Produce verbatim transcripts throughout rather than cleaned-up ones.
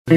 ও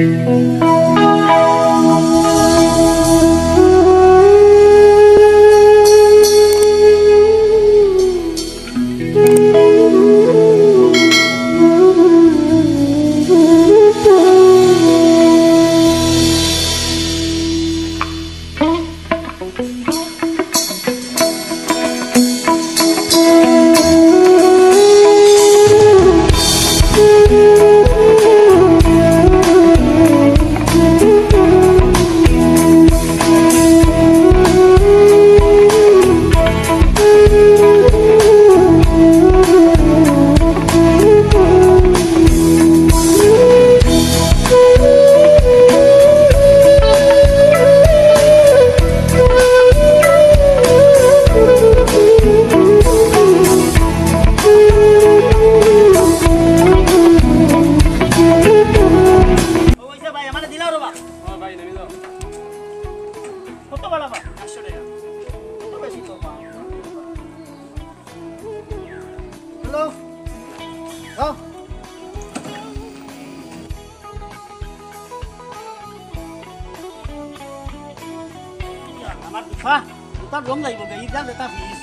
ভাই, আমারে দিলাও রে বা। ও ভাই, নেমে যাও। কত বালা বা? আটশো টাকা। কত বেশি তো বা? হ্যালো। হ্যাঁ। আমার দুটা, দুটা রং লাগবো, এই যা যেটা পিস।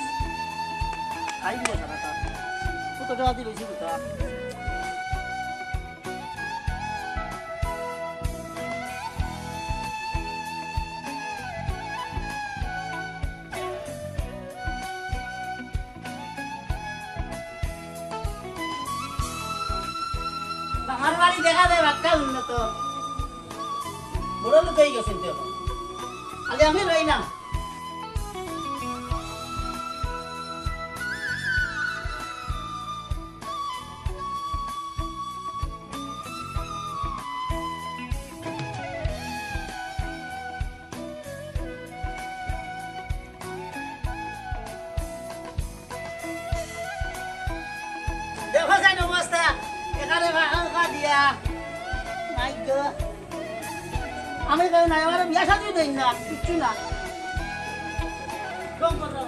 খাই দিব সারাটা। কত টাকা দিয়ে লইছি দুটা? আমার বাড়ি দেখা যায় বাক্কা উন্নত। বড় লোক হয়ে গেছেন তো এখন। খালি আমি রই না। দেখো চাইন অবস্থা, এখানে ফাঁকা ফাঁকা দিয়া। মাই গো। আমি কেউ নাই, আমার বিয়া শাদিও দেই না, কিচ্ছু না। রং কর, রং।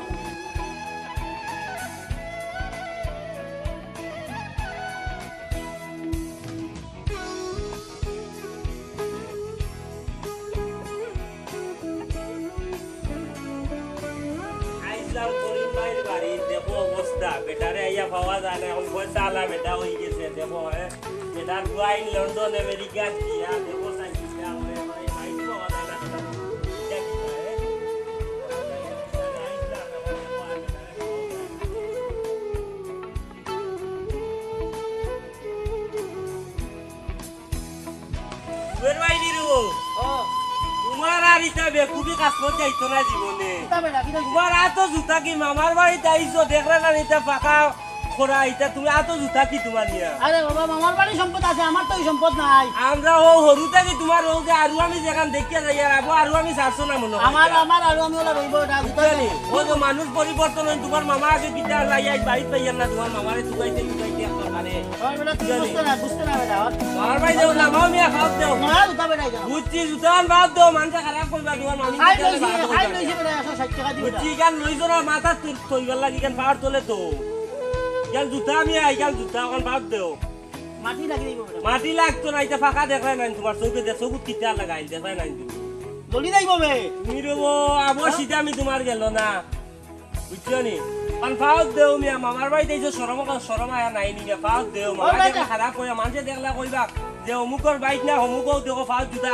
আইসলাম করিম ভাইর বাড়ি, দেখো অবস্থা, বেটারে আইয়া পাওয়া যায় না, এখন পয়সা আলা বেটা হয়ে গেছে, দেখো, হ্যাঁ, বেটার দুয়াইন লন্ডন, আমেরিকা, দিয়া, দেখো, চাই চিন্তা করে, ভাই, ভাই, পাওয়া যায় না, বেটা, ইটা কি করে, হ্যাঁ? আইসলাম, এখন দেখো, আর বেটারে পাওয়া যায় না। জুয়েল ভাই নি রে ও। ও। তোমার আর ইতা বেকুবি কাজ করতে যাইতো না জীবনে। কিতা বেটা, কিতা? তোমার আতো জুতা কি মামার বাড়িত আইছো, দেখরা না ইতা ফাঁকা খরা, ইতা তুমি আতো জুতা কি তোমার নিয়া? আরে বাবা, মামার বাড়ি সম্পদ আছে, আমার তো ওই সম্পদ নাই। আমরা ও হরু থাকি তোমার ও যে আরু আমি যেখান দেখিয়া যাই আর আবো আরু আমি ছাড়ছো না মনে হয়। আমার, আমার আরু আমি ওলা রইব, এটা বুঝতে বুঝতে নি? পারছি। ও যে মানুষ পরিবর্তন হয়, তোমার মামা আছে কিতা লাই আজ বাড়িত পাইয়ার না, তোমার মামারে তুকাইতে তুকাইতে আপনার ঘরে। আমার বেটা, তুই বুঝতে না, বুঝতে না বেটা, ওর। আমার ভাই দেও না, মাও মিয়া খাওয়াত দেও। না, জুতা বেটা, এই যাও। বুঝছি, জুতা আন বাদ দেও, মানষে খারাপ কইবা, তোমার মামি খাই কিতা লইছি, বাদ খাই দেও। লইছি বেটা, একশো ষাট টাকা দিও বেটা। বুঝছি, ইখান লইছো না, মাথা তুই তৈবার লাগি, ইখান পাওয়ার তলে তো। ইখান জুতা আমি আই, ইখান জুতা, ওখান বাদ দেও। মাটি লাগি যাইব বেটা। মাটি লাগতো না, ইটা ফাঁকা দেখরায় নাই, তোমার চোখে দে, চোখে কিতা লাগাইল, দেখরায় নাই তুমি। জ্বলি যাইব বে। তুমি রে ও, আবো হ্যাঁ? সিধা আমি তোমার গেল না। বুঝছো নি? কারণ ফাওত দেও মিয়া, মামার বাড়িত আইছো, শরম, শরম আয়া নাই নি মিয়া, ফাওত দেও। মামা বেটা। দেখলে খারাপ কইয়া, মানষে দেখলে কইবা যে অমুকর বাইত না, অমুকও দেখো ফাওত জুতা,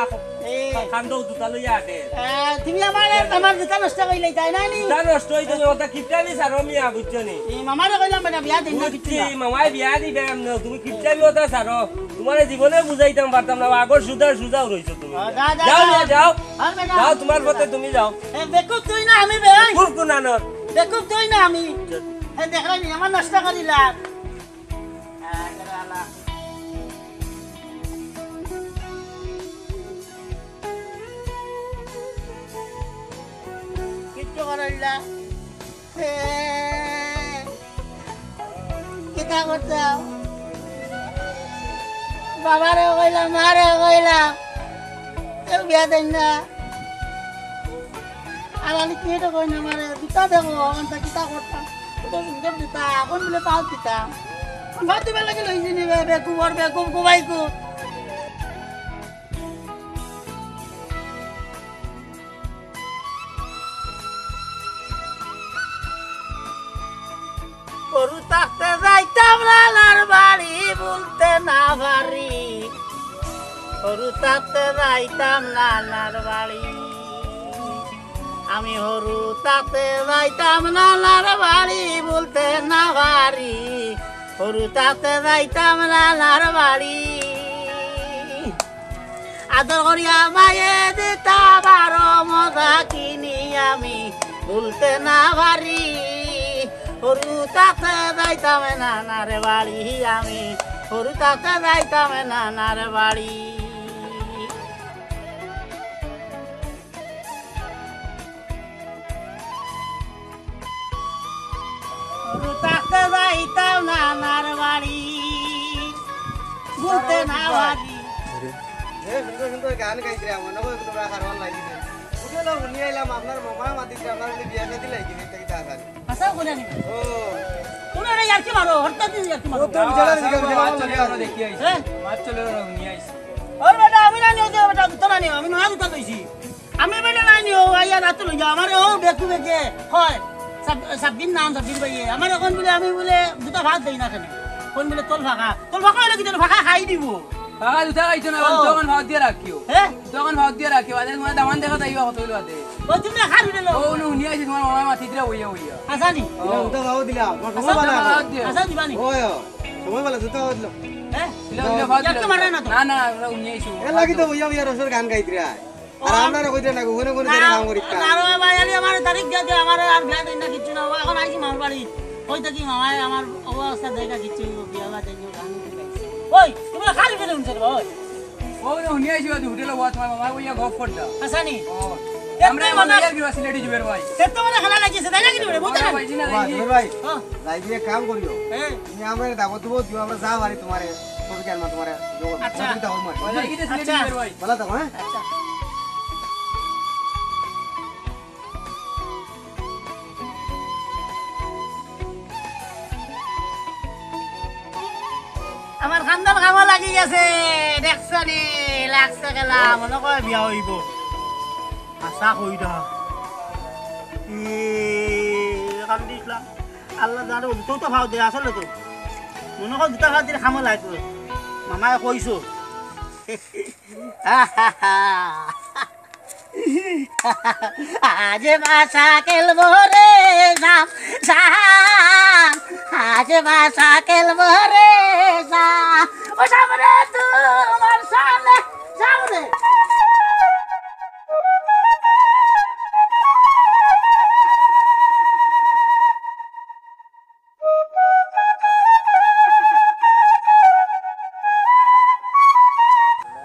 এ। কান্দো জুতা লইয়া আটে। এ, তুমি আমার, আমার জুতা নষ্ট করিলে তাই না নি? জুতা নষ্ট হইতো না, ওটা কিপটামি সারো মিয়া, বুঝছো নি? এ, মামারে কইলাম বেটা, বিয়া দিন না কিচ্ছু বুঝছি, না। মামায় বিয়া দিবে এমনে, তুমি কিপটামি ওটা সারো। তোমারে জীবনে বুঝাইতাম পারতাম না, আগর সুদা সুদাও রইছো তুমি। ও, যা, যা, যাও যা। মিয়া, যাও। আর বেটা। যাও, তোমার পথে তুমি যাও। এ, বেকুব তুই না আমি বে। বেকুব কোন আনর? বেকুব তুই না আমি। এ, দেখরায় নি, আমার নষ্ট করিলা। আ, করে আলা। কিচ্ছু করিলা। এ, কিতা করতাম? বাবারেও কইলাম, মারেও কইলাম, কেউ বিয়া দেন না। আর আমি কি এটা কই না, মারে দুটা দেখো, এখন তা কিতা করতাম? কত সুন্দর দুটা, এখন বলে পাও দিতাম। ভাত দিবার লাগি লইছি নি বে, বেকুব আর বেকুব, কুবাই কুব। সরু থাকতে যাইতাম নানার বাড়ি, ভুলতে না পারি। সরু থাকতে যাইতাম নানার বাড়ি। আমি সরু থাকতে যাইতাম নানার বাড়ি, ভুলতে না পারি। সরু থাকতে যাইতাম নানার বাড়ি। আদর করিয়া মায়ে দিতা বারো মজা কিনি আমি ভুলতে না পারি। সরু থাকতে যাইতাম নানার বাড়ি আমি, সরু থাকতে যাইতাম নানার বাড়ি। সরু থাকতে যাইতাম নানার বাড়ি, ভুলতে না পারি। এ, সুন্দর সুন্দর গান গাইতরা, মনো কয় তোমরা হারওয়ান লাগি। বুঝলো, হুনি আইলাম আপনার মামা মাতিছে, আপনার বলে বিয়া শাদী লাগি, এটা কি তা জানি? আচ্ছা, বলে নি। ও। তোমরা ইয়ার্কি মারো, হঠাৎ ইয়ার্কি মারো। ও, তো বিছানা দিকে, বিছানা মাছ চলে, আমরা দেখি আইছি। হ্যাঁ? মাছ চলে, ওরা হুনি আইছি। ওর বেটা, আমি না নিও, বেটা, জুতা না নিও, আমি নয়া জুতা লইছি। আমি বেটা নাই নি, ও আইয়া রাত লইয়া, আমারে ও বেকু বেকে, কয়, সাব-, সাব্বির নাম, সাব্বির ভাইয়ে। আমারে কইন বুলে, আমি বুলে জুতা ফাঁক দেই না কেনে। কইন বুলে, "তোল ফাঁকা।" তোল ফাঁকা অইলে কিতা, ফাঁকা খাই দিবো। ফাঁকা জুতা খাইতো না, ও। জুতা অখান ফাঁক দিয়া রাখিও। হে? জুতা অখান ফাঁক দিয়া রাখিও, আজ তোমার দামান দেখা যাইবা কত অইলো আদে। ও, তুমি খার উঠে লো। ও, উনি, উনি আইছে তোমার মামায় মাতিতরা বইয়া বইয়া। হাছা নি? ও। এটা তো যাও দিলা, তোমার সময় বালা। ফাঁক দিয়া। হাছা দিবা নি? ওই, ও। সময় বালা, জুতা ফাঁক দিলো। হে? দিলা, দিলা, ফাঁক দিলা। মারে না তো। না, না, আমরা উনি আইছি। এর লাগি তো বইয়া বইয়া রসর গান গাইতরা। আর আমরারে কইতরা না, কোনে কোনে জানি কাম করি কা। না রে ভাই, আরে আমার তারিখ দিয়া দে, আমার আর বিয়া দেই না কিচ্ছু না। ও অখন আইছি মামার বাড়ি। কই থাকি মামায় আমার অবস্থা দেখা কিচ্ছু, বিয়া বা দেই না, গান গাইছে। ওই, তুমি খালি ফেলে উঠছে রে ভাই। ও, ও নিয়ে আইছি বাদে হোটেলে, ও তোমার মামা ওইয়া গফ করতা। হাছা নি? ও। এত আমরা মনে আমাদের কি সিলেটি জুবের ভাই। সে তো মানে খেলা লাগিছে, তাই না কি রে? বুঝতে না? ভাই, জি না, ভাই, ভাই। হ্যাঁ। যাই গিয়া কাম করিও। হ্যাঁ। তুমি আমারে দাওয়াত দিবো, দিও আমরা যা পারি তোমারে, কবি কেন তোমারে, আচ্ছা। সহযোগিতা করবো আর কি। ভাই, এটা সিলেটি আচ্ছা। জুবের ভাই। ভালো থাকো, হ্যাঁ? আচ্ছা। আমার খান্দান কামো লাগি গেছে, দেখছো নি? লাগছে খেলা, মনো কয় বিয়া অইবো। হাছা কইরা। এ, কান্দিস না। আল্লাহ জানে, ও দুটো তো ভাও দে, আসলে তো। মনো কয় দুটো ভাও দিলে কামো লাগবো। মামায় কইছো। আজ বাসা খেলবো রে জান, জান। আজ বাসা খেলবো রে জান। ও সামনে তোমার সামনে, সামনে।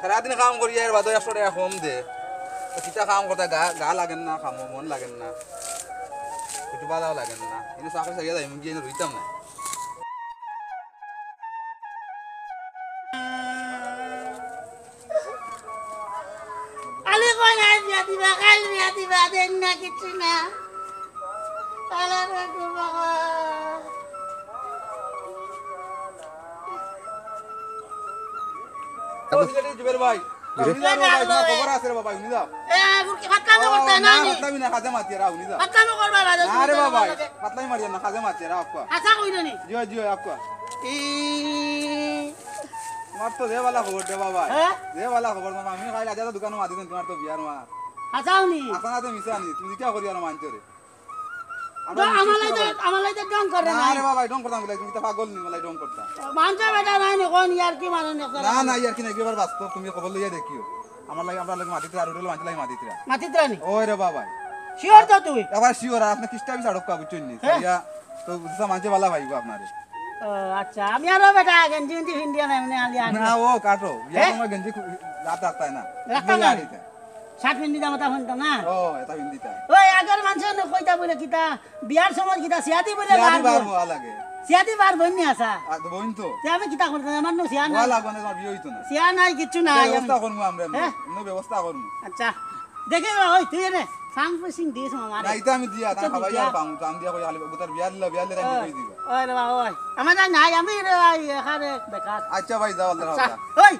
সারাদিন কাম করি আর বাদে একশো টেকা কম দে। তো কিতা কাম করতা, গা, গা লাগের না, কামো মন লাগের না, একটু বালাও লাগের না। কিন্তু চাকরি ছাড়িয়া যাইমু গিয়া, এনে রইতাম না। আলি কই নাই বিয়া দিবা, কাইল বিয়া দিবা, দেন না কিচ্ছু না। আলা রে গো বাবা। ও, সিলেটি জুবের ভাই। হুনি যাও রে ভাই, তোমার খবর আছে রে বাবা, হুনি যাও। এ, আগুর কি ফাতলামি করতে না, না, নি? ফাতলামি না, কাজে মাতিয়া রাও, হুনি যাও। ফাতলামি করবা না, না রে বাবা, ফাতলামি মারিও না, কাজে মাতিয়া রাও, আক্কা। আচ্ছা, কইলো নি? জিও, জিও, আক্কা। ই তোমার তো যে বালা খবর দে বাবা। হ্যাঁ? যে বালা খবর, মামা, আমি খাইলে আজ দোকানো মাতি দেন, তোমার তো বিয়ার মার। হাছাও নি? হাছা না তো মিছা নি, তুমি কিতা করি আর মানছো রে? আমরা তো মিছা আমার লাগি তো, করি। আমার লাগি তো ঢং করে না। না রে বাবা, ঢং করতাম বলে, তুমি তো পাগল নি, বলে ঢং করতাম। মানছো বেটা নাই নি, কোন ইয়ার কি মানে না? না, না, ইয়ার কি নাই, এবার বাস্তব, তুমি খবর লইয়া দেখিও। আমার লাগি, আমরা লাগি মাতিতরা, আর উঠলে মানছে লাগি মাতিতরা। মাতিতরা নি? ওই রে বাবা। শিওর তো তুই? এবার শিওর, আর আপনি কিস্টা বি ছাড়ক কা, বুঝছেন নি? হ্যাঁ। ইয়া, তো বুঝছা মানছে বালা ভাইব আপনারে। ও, আচ্ছা, আমি আরো বেটা গেঞ্জি গেঞ্জি ফিন্দিয়া নাই, মানে আলি আনি। না, ও কাটো। ইয়া হ্যাঁ? তোমার গেঞ্জি খু-, রাত রাখতায় না। রাখতাম না। ইয়া দিতা। শার্ট ফিন্দি দাম তা ফোন না। ও, এটা ফিন্দিতা। ওই আগর মানষে নে কইতা বলে কিতা, বিয়ার সময় কিতা, সিয়াদি বলে সিয়াদি বাড়বো। বাড়বো, আ লাগে। সিয়াদি বাড়বো, এমনি আসা। আর তো বইন তো। তে আমি কিতা করতাম, আমার নো সিয়া ওয়া নাই। লাগবো না, তোমার বিয়ে হইতো না। সিয়া নাই, কিচ্ছু নাই, ব্যবস্থা আমি করবো আমরা, হ্যাঁ? এমনি ব্যবস্থা করবো। আচ্ছা, দেখে ওই তুই এনে। সাং পুসিং দিস মামা রে। না, ইতা আমি দিয়া, তা আচ্ছা, খাবাই দিয়া। আর পামু, তো আমি দিয়া কই, আলি, বুতার বিয়ার লা, বিয়ার লা, তাই ওই, কই দিবা। ওই রে বাবা, ওই। আমার জান নাই, আমি রে, ওই, এখানে বেকার। আচ্ছা ভাই, যাও, আল্লাহর আচ্ছা, হাওলা। ওই।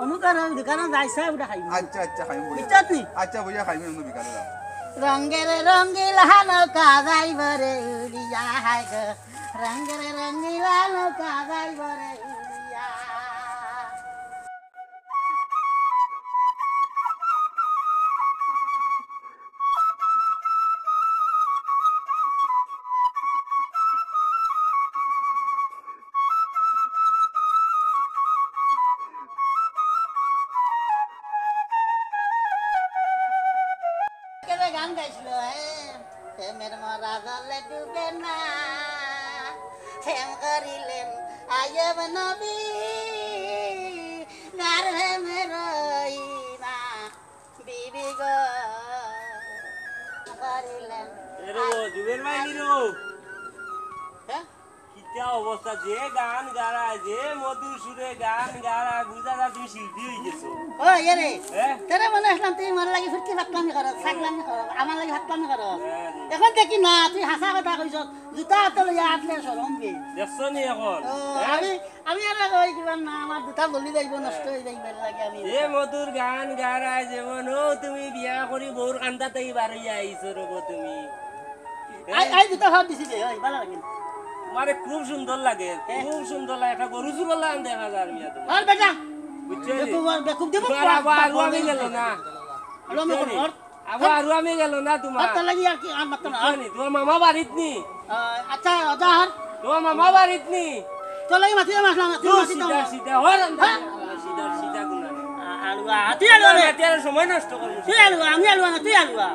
অমুক আর ওই দোকানে যাই, সব ওটা খাইবো। আচ্ছা, আচ্ছা, খাইমু বইয়া। ইচ্ছা নি? আচ্ছা, বইয়া খাইমু, এমনি বিকালে যাও। রঙের রঙিলা নৌকা যাইব রে উড়িয়া, হায় গো। রঙের রঙিলা নৌকা যাইব রে উড়িয়া। কেনে গান গাইছিল, হে? প্রেমের মরা জলে ডুবে না, প্রেম করিলেন আইয়ুব নবী, কার প্রেমে রই না বিবি গো, করিলেন এরে ও, জুবের ভাই নি রে ও। হ্যাঁ? কিতা অবস্থা, যে গান গারায়, যে মধুর সুরে গান গারায়, বুঝা যায় তুমি শিল্পী হয়ে গেছো। ও, ইয়ে রে। হ্যাঁ? তোরে মনে আসলাম তুই আমার লাগি ফুটকি ফাটলামি করো, ফাটলামি করো, আমার লাগি ফাটলামি করো। হ্যাঁ রে। এখন দেখি না, তুই হাছা কথা কইছ, জুতা হাতে লইয়া আটলে শরম বে। দেখছো নি এখন? ও, হ্যাঁ? আমি, আমি আর ওই কিবার না, আমার জুতা জ্বলি যাইব, নষ্ট হয়ে যাইব, এর লাগি আমি যে মধুর গান গারায় যেমন, ও তুমি বিয়া করি বউর কান্দাতেই বার হইয়া আইছো রে গো তুমি। আই, আই, দুটা ভাব দিছি যে, ওই, ভালা লাগে না। তোমারে খুব সুন্দর লাগে, হ্যাঁ। খুব সুন্দর লাগে। একটা গরু চুরর লাখান দেখা যায় মিয়া তোমার। আর বেটা, বুঝছো নি? বেকুব, বেকুব দিব, তোমার আবু, আবু আমি গেল না। আরো আমি বুঝছো নি? করবো, আর আবু, আরো আমি গেল না তোমার। আর তার লাগি আর কি, আর মাত্র না। বুঝছো নি? তোমার মামা বাড়িত নি? আহ, আচ্ছা, ওটা আর? তোমার মামা বাড়িত নি? তোর লাগি মাতি মাসলাম না, তুই তো মাতি তো। সিধা, সিধা, হর আন্দা। হ্যাঁ? সিধা, সিধা গুনা। আ-, আলুয়া, তুই আলুয়া রে। মাতি আর সময় নষ্ট করবি। তুই আলুয়া, আমি আলুয়া না, তুই আলুয়া।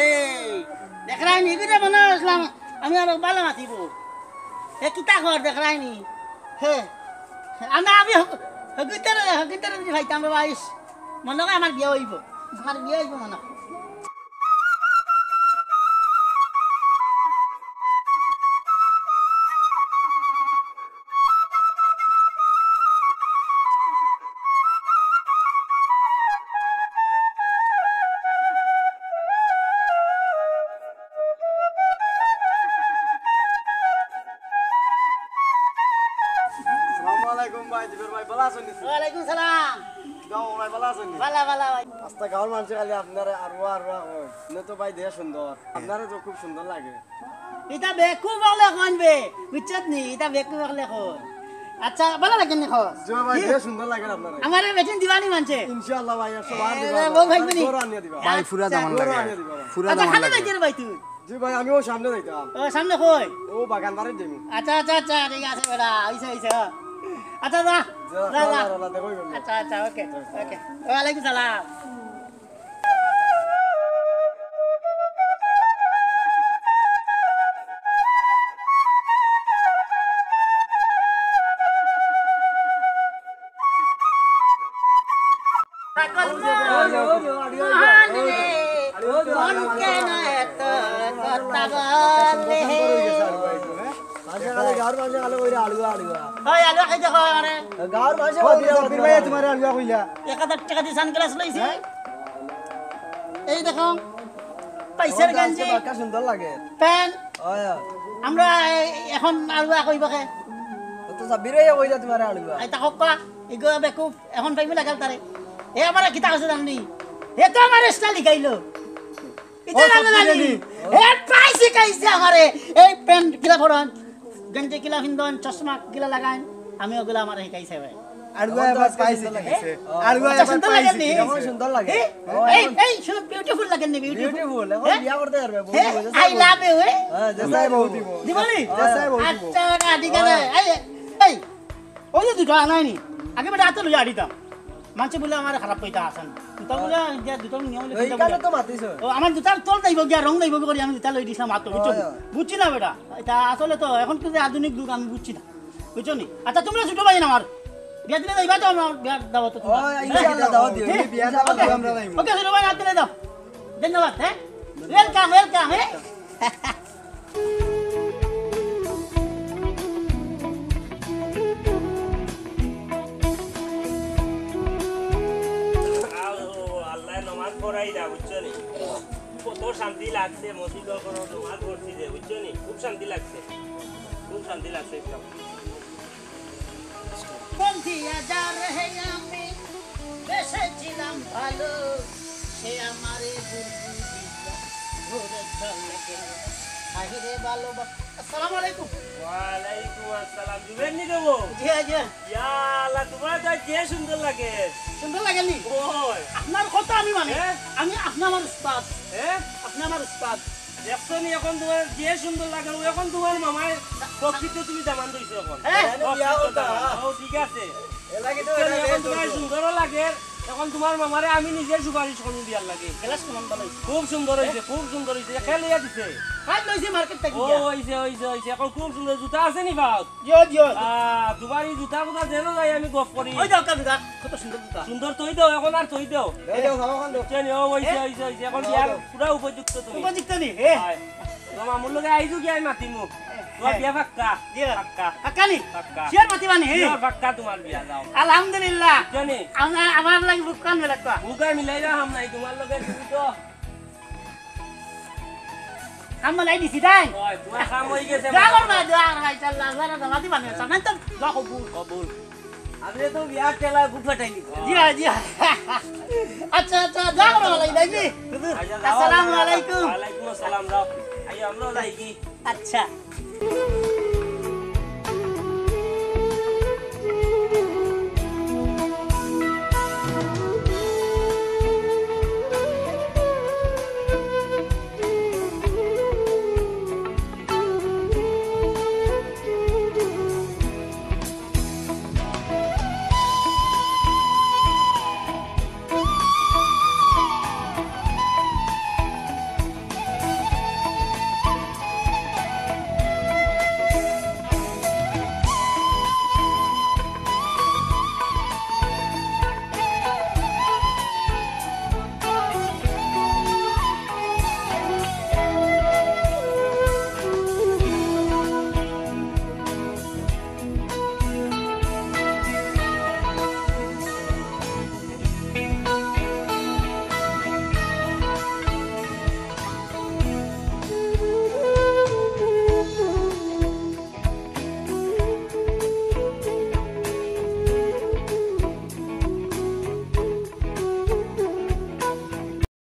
এই, দেখরায় নি, এগুরে মনে আসলাম, আমি আরো বালা মাতিব। এ কিতা কর, দেখরায় নি। হে, আর না, আমি হক-, হকিতরে, হকিতরে যদি খাইতাম রে ভাই, মনে হয় আমার বিয়া হইব। আমার বিয়া হইব মনে হয়। আসসালামু আলাইকুম ভাই, জিবর ভাই, ভালা আছইন নি? ওয়ালাইকুম সালাম। কিতা ভাই, ভালা আছইন নি? ভালা, ভালা ভাই। আস্তা গাঁওর মানষে খালি আপনারে আরুয়া, আরুয়া কয়। আপনে তো ভাই দেহ সুন্দর। আপনারে তো খুব সুন্দর লাগে। ইতা বেকুব অকলে কইন বে, বুঝছত নি? ইতা বেকুব অকলে কইন। আচ্ছা, ভালা লাগে নি কস? জি ভাই, দেহ সুন্দর লাগে আপনারে। আমারে বেটিন দিবা নি মানষে? ইনশাআল্লাহ ভাই, একশো বার দিবা। এ, বউ ভাই নি? ঘরো আনিয়া দিবা। ভাই, ফুরা আচ্ছা। দামান ঘরো লাগে। আনিয়া দিবা। ফুরা আচ্ছা, দামান খালি লাগে। বাইকের ভাই তুই? জি ভাই, আমি ও সামনে যাইতাম। ও, সামনে কই? ও বাগান বাড়িত যাইমু। আচ্ছা, আচ্ছা, আচ্ছা, ঠিক আছে বেটা, অইছে, অইছে, হ। আচ্ছা, যা, যা, যা, যা। যা, যা, দেখো, ওই বলবো। আচ্ছা, আচ্ছা, ওকে, ওকে। ওয়ালাইকুম সালাম। পাগল মন, মন রে, মন কেন এত কথা বলে? মাঝে খালে, গাঁওর মাঝে খালে কইরা আলুয়া, আলুয়া। ওই আলুয়া খাইতে কয় আরে। গাঁওর মাঝে ওই মাঝে জব্বির ভাইয়ে তোমারে আলুয়া কইলা। এক হাজার টেকা দি sunglass লইছি। হ্যাঁ? এই দেখো, পাইছের ওর গেঞ্জি। বাক্কা সুন্দর লাগে। প্যান্ট। ওই, ওই। আমরা এই এখন আলুয়া কইবা কে? ও তো জব্বির ভাইয়ে কইলা তোমারে আলুয়া। এই তা কক্কা, ইগো বেকুব। এখন পাইবো লাগাল তারে। এ আমারে কিতা কইছে জাননি? এ তো আমারে style শিখাইলো। ইতা ও, জানো সত্যি জানি? জানি। এ পাই শিখাইছে আমারে। এই প্যান্ট কিলা পরন, গেঞ্জি কিলা পিন্দন, চশমা কিলা লাগাইন, আমি ওগুলা আমারে শিখাইছে ভাই। আর ওই আবার পাই শিখাইছে। আর ওই আচ্ছা, আবার সুন্দর পাই লাগে নি? শিখাইছে। এখন সুন্দর লাগে। এ? ও, এই, এখন এই, শুনো, beautiful লাগে নি, beautiful? Beautiful, এখন হ্যাঁ? বিয়া করতে পারবে, বউ হ্যাঁ? দিব, যে I চাই love you, এ? হ্যাঁ, যে চাই বউ দিব। দিব নি? যে চাই বউ দিব। আচ্ছা, না, ঠিক আছে। হ্যাঁ। এই, এই, ওই যে দুটো আনাই নি, আগে বেটা হাতে লইয়া আড়িতাম। মানষে বুলে আমার খারাপ কইতা আছে না। দুটা বুলে যে দুটা নিয়ম লেখা এইখানে বুলে। তো মাতিছ। ও, আমার দুটার তল যাইব গিয়া, রং যাইব করি আমি দুটা লই দিছিলাম হাতে, বুঝছো? হয়, হয়। বুঝছি না বেটা। এটা আসলে তো এখন কিন্তু আধুনিক যুগ, আমি বুঝছি না। বুঝছো নি? আচ্ছা, তোমরা ছোট ভাই না আমার। বিয়া দিলে যাইবা তো আমার বিয়ার দাওয়াত তো তোমরা। ও, ইনশাআল্লাহ দাওয়াত দিও। হ্যাঁ? বিয়া দাওয়াত দিও, আমরা যাইমু। ওকে, ছোট ভাই, হাত তুলে দাও। ধন্যবাদ, হ্যাঁ? Welcome, welcome, হ্যাঁ? আল্লাহ নমাজ পড়াই না, বুঝছো নি? কত শান্তি লাগছে, মসজিদ ঘরো নমাজ পড়ছি যে, বুঝছো নি? খুব শান্তি লাগছে, খুব শান্তি লাগছে একদম। বন্দিয়া যারে আমি বেসেছিলাম ভালো, সে আমারে বুলবুল আহি রে ভালো বা-, আসসালামু আলাইকুম। ওয়ালাইকুম আসসালাম। জুবের নি গো? জি, জি। ইয়া আল্লাহ, তুমার তো যে সুন্দর লাগে। সুন্দর লাগে নি? ওই। আপনার কথা আমি মানি। হ্যাঁ? আমি, আপনি আমার উস্তাদ। হ্যাঁ? আপনি আমার উস্তাদ। দেখছো নি, এখন তুমার যে সুন্দর লাগে, ও এখন তুমার মামায় প্রকৃত তুমি দামান দিছো এখন। হ্যাঁ। বিয়া কথা। ও, ঠিক আছে। এর লাগি তো তুমি এখন তুমার সুন্দরও লাগে, এখন তুমার মামারে আমি নিজে সুপারিশ করমু বিয়ার লাগি। গ্লাস কেমন ভালো হইছে? খুব সুন্দর হইছে, খুব সুন্দর হইছে। কে লইয়া দিছে? কাল লইছি মার্কেট থাকি ও, গিয়া। হইছে, হইছে, হইছে। এখন খুব সুন্দর জুতা আছে নি পাও? জিও, জিও। আহ, তুমার এই জুতা কুতা যেন যাই আমি গফ করি। ওই দাও, কাল জুতা। কত সুন্দর জুতা। সুন্দর তই দাও, এখন আর তই দাও। এই দাও, খাওয়া খান দাও। বুঝছো নি? ও, হইছে, হ্যাঁ? হইছে, হইছে। এখন খাওয়া বিয়ার দাও। পুরা উপযুক্ত তুমি। উপযুক্ত নি, হ্যাঁ। হ্যাঁ। তো মামুর লগে আইজু গিয়া আমি মাতিমু। তুমার হ্যাঁ। বিয়া পাক্কা? জি। পাক্কা। পাক্কা নি? পাক্কা। Sure মাতিবা নি? Sure পাক্কা তুমার বিয়া, যাও। আলহামদুলিল্লাহ। বুঝছো নি? আমা-, আমার লাগি বুকখান মিলাক্কা। বুকখান মিলাইরা হাম নাই, তুমার লগে তুমি তো। কাম মিলাই দিছি তাই? ওই, তুমার কাম হই গেছে। দোয়া করবা, দোয়া করবা, ইনশাআল্লাহ, আল্লাহ রাজি মাতিবা নি, সামনে তো দোয়া কবুল। কবুল। আমি তো বিয়ার ঠেলা বুক ফাটাই নিব। জি, জি। আচ্ছা, আচ্ছা, দোয়া করবা, ভালো লাগি। আচ্ছা, যাও, আসসালামু আলাইকুম। ওয়ালাইকুম আসসালাম, যাও। আইও, আমরাও যাই কি? আচ্ছা।